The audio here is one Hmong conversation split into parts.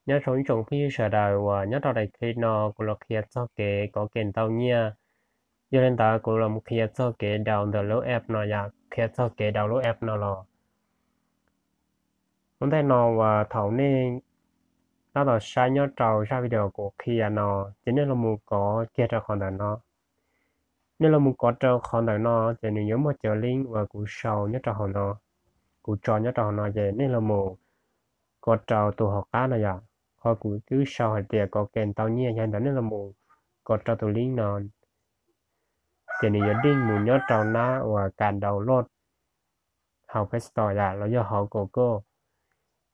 Nyob zoo ib tsoom phooj ywg sawv daws uas nyob rau daim clip no kuv los qhia txog kev kov kem tau nyiaj. Yog li ntawd kuv los qhia txog kev download ntawm lub app no yom, qhia txog kev download lub app no los. Ua ntej no uas thaum nej tab tom saib nyob rau zaj video kuv qhia no, ces nej los mus kov kiag rau qhov ntawm no. Nej los mus kov rau qhov ntawm no ces nws yuav muaj cov link uas kuv sau nyob rau hauv no, kuv tso nyob rau hauv no ces nej los mus kov rau tus hauv qab no yom. Qhov kuv twb sau hais tias kov kem tau nyiaj, yog li ntawd nej los mus kov rau tus link no, ces nws yuav deej mus nyob rau nab uas kas download hauv Play Store yom los yog hauv Google.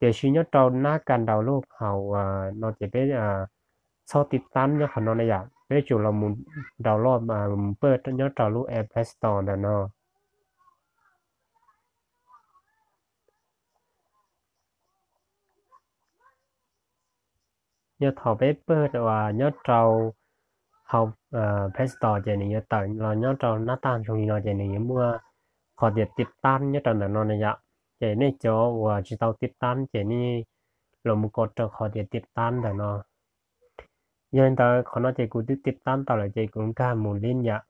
Tiam sis nyob rau nab kas download hauv no ces peb txhob tiv tab nyob qhov no ne yom, peb tsum los mus download, mus pawj nyob rau lub app Play Store ntawm no. Yog thaum peb pawj uas nyob rau hauv Play Store ces nws yuav tawm los nyob rau nab tag zoo li no ces nws yuav muaj qhov tias tiv tab nyob rau ntawm no ne yom. Ces nej cov uas tsis tau tiv tab ces nej los mus kov rau qhov tias tiv tab ntawm no. Yog li ntawd qhov no ces kuv twb tiv tab tau lawm ces kuv nkag mus lib yom.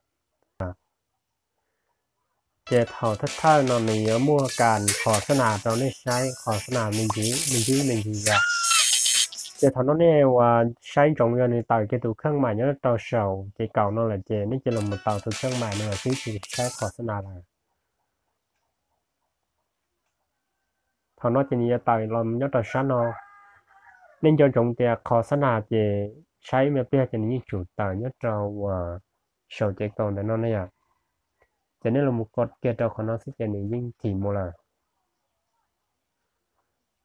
Ces thaum thawj thawj no nws yuav muaj kas qhov xab nas rau nej saib, qhov xab nas me ntsis me ntsis me ntsis yom. Ces thaum no nej uas saib ntsoov yog nws tawm kiag tus kheej maim nyob rau saum ces kaum no lawm ces nej cia li los mus tau tus kheej maim no los xwb, tsis saib qhov xab nas lawm. Thaum no ces nws yuav tawm los nyob rau sab no. Nej nco ntsoov tias qhov xab nas ces saib ib me pliag ces nws yeej tsum tawm nyob rau uas saum ces kaum ntawm no ne yom. Ces nej los mus kov kiag rau qhov no xwb ces nws yeej thim mus lawm.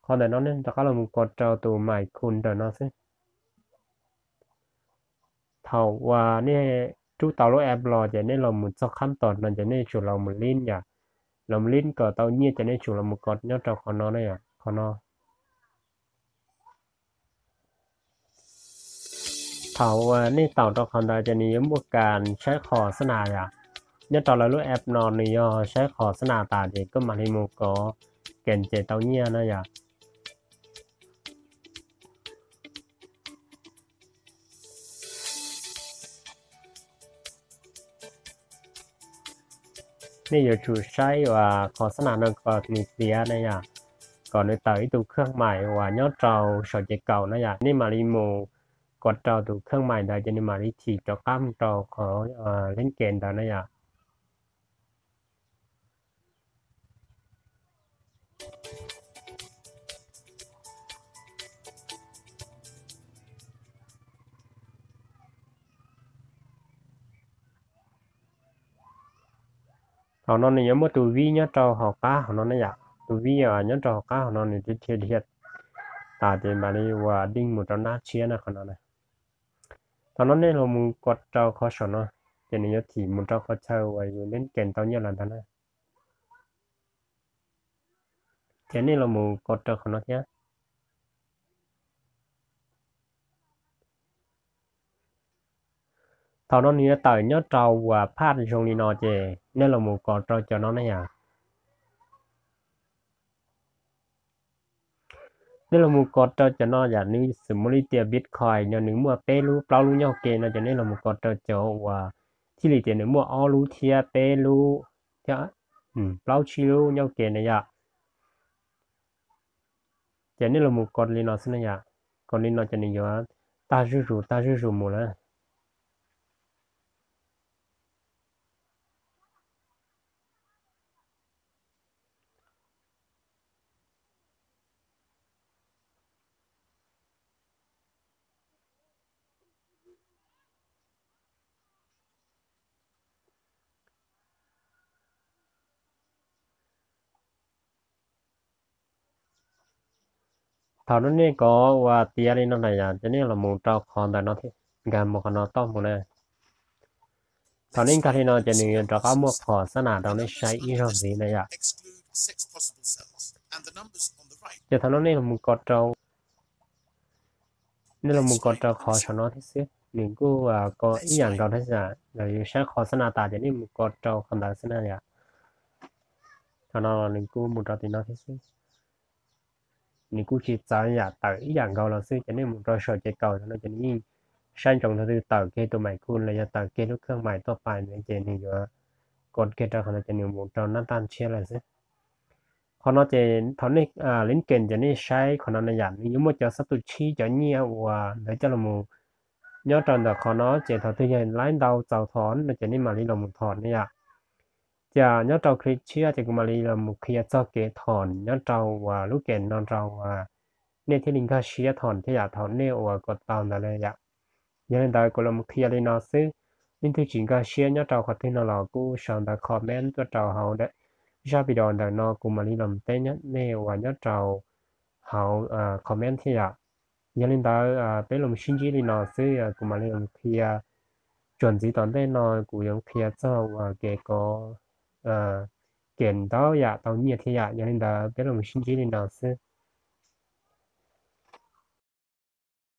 Qhov ntawm no nej rov qab los mus kov rau tus maim khu ntawm no xwb. Thaum uas nej rub tau lub app los ces nej los mus txog qhab tom no ces nej tsum los mus lib yom, los mus lib kom tau nyiaj ces nej tsum los mus kov nyob rau qhov no, qhov no. Thaum uas nej taum rau qhov ntawd ces nws yuav muaj kas saib qhov xab nas yom. Nyob rau lawv lub app no nws yog saib qhov xab nas tas ces koj mam li mus kov kem ces tau nyiaj na yom. Nej yuav tsum saib uas qhov xab nas no kom nws tiav na yom, kom nws tawm ib tug kheej maim uas nyob rau saum ces kaum na yom, nej mam li mus kov rau tus kheej maim ntawd ces nws mam li thim rov qab mus rau qhov leb kem ntawd na yom. Thaum no nws yuav muaj tus vib nyob rau hauv qab hauv no ne yom, tus vib nyob rau hauv qab hauv no nws dhia dhia tas ces mam li ua deej mus rau nab tshiab na qhov no na. Thaum no nej los mus kov rau qhov saum no, ces nws yuav thim mus rau qhov chaw uas yus leb kem tau nyiaj lawm ntag na. Ces nej los mus kov rau qhov no thiab. Thaum no nws yuav tawm nyob rau uas phaj zoo li no ces nej los mus kov rau cov no ne yom. Nej los mus kov rau cov no yom, nws xws li tias Bitcoin no nws muaj peb lub plaub lub nyob ke no ces nej los mus kov rau cov uas thiaj li tias nws muaj ob lub thiab peb lub thiab plaub tsib lub nyob ke na yom. Ces nej los mus kov li no xwb na yom, kov li no ces nws yuav tag zuj zus tag zuj zus mus lawm. Thaum no nej kov uas tiav li no na yom, ces nej los mus rau qhov ntawm no thiab, nkag mus qhov no toj mus na. Thaum nej nkag li no ces nws yuav rov qab muaj qhov xab nas rau nej saib ib zaug ntxiv na yom. Ces thaum no nej los mus kov rau, nej los mus kov rau qhov saum no thiab xwb, nws kuj kov ib yam nkaus thiab, yog yus saib qhov xab nas tas ces nej mus kov rau qhov ntawd xwb na yom. Thaum no nws kuj mus rau tim no thiab xwb. nws kuj tsis txawv yam tawm ib yam nkaus los xwb. Ces nej mus rau saum ces kaum no ces nws yeej saib ntsoov thaum twg tawm kiag tus mais khu los yog tawm kiag lub kheej mais tuaj pais ntawd ces nws yuav kos kiag rau qhov no ces nws mus rau nab taj tshiab lawm xwb. Qhov no ces thaum nej link in ces nej saib qhov no na yom, nws yuav muaj cov xab tus tshib cov nyiaj uas ntawd coj los nyob rau ntawm qhov no ces thaum twg yog laib ntau txaus thom no ces nej mam li los mus thom ne yom. Ces nyob rau clip tshiab ces kuv mam li los mus qhia txog kev thom nyob rau uas lub game no rau uas nej thiaj li nkag siab thom thiab yom, thaum nej uas kos tau ntawd lawm yom. Yog li ntawd kuv los mus qhia li no xwb. Leej twg tsis nkag siab nyob rau qhov twg no los kuj sau ntawv comment tuaj rau hauv zaj video ntawm no kuv mam li los teb nej uas nyob rau hauv comment thiab yom. Yog li ntawd peb los sib ntsib li no xwb, kuv mam li los qhia txuas ntxiv tom ntej no kuv yuav qhia txog uas kev kos game ntau yam tau nyiaj thiab yom. Yog li ntawd peb los sib ntsib li no xwb.